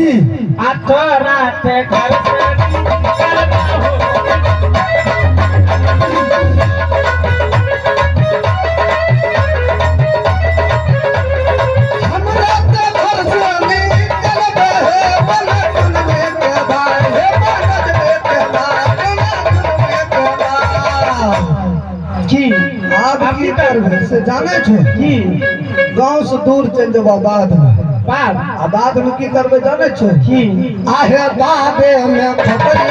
की आ तोरा ते घर से निकलबा हो। हमरा ते घर से निकलबे हे बलकुल में के भाई, हे बनज में के भाई, बनज में के भाई। की आब की करबै से जानै छै? की? गाँव से दूर चलि जेबऽ बाध में। बाध? आ बाध में की करबै जानै छै? की? आहे बाधे में खपरी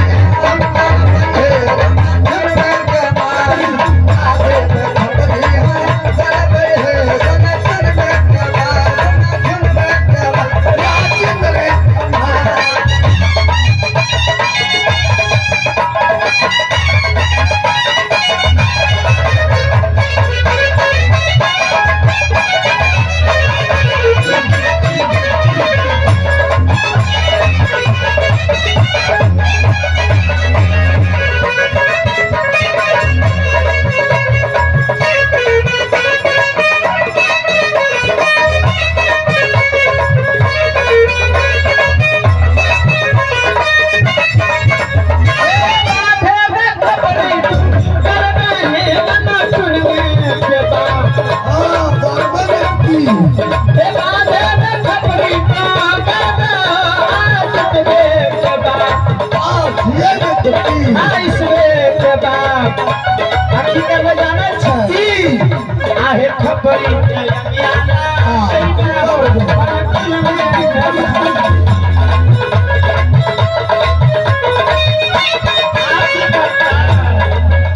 आहे खपरी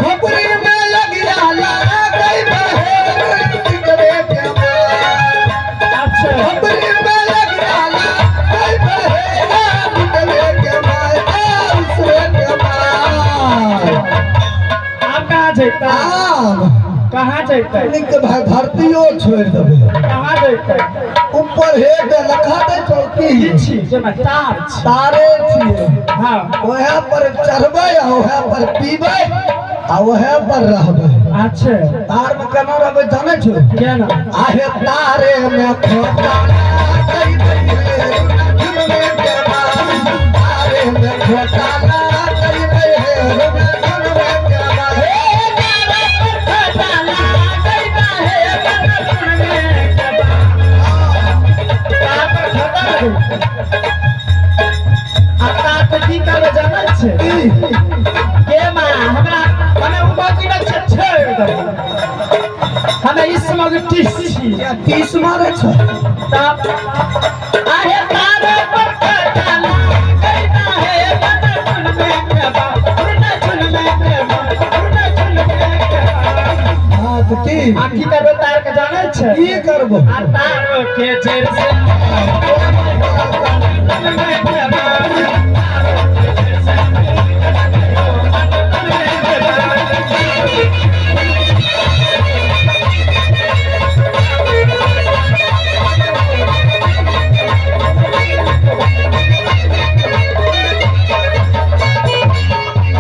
खपरी में लगिया गई बहे करे के अच्छा। खपरी में लगिया गई बहे करे के माय, उसरे के माय। आब कहाँ जैता? आब कहाँ जैतै? निक भाई धरतियो छोड़ि देबै। कहाँ जैतै? ऊपर हे दे लखा दे चौकी की छी जेना तार छी? तारे छियै। हाँ। ओहे पर चढ़बै आ ओहे पर पीबै आ ओहे पर रहबै। अच्छा। तार में केना रहबै जानै छौ? केना? आहे तारे में खोता गई तारे में खोता गई की करबै जानै छै? के माँ हमरा हमे उ बाकी न छै, छोड़ देबै। हमे इस मग टीस छी। टीस मारै छै। तब आहे तारे पर कटाला गई हे बना चुन में के बा, उड़ना चुन में के बा, उड़ना चुन में के बा। हाँ तो की? आ की करबै तार के जानै छै? की करबै? आ तार के जड़ से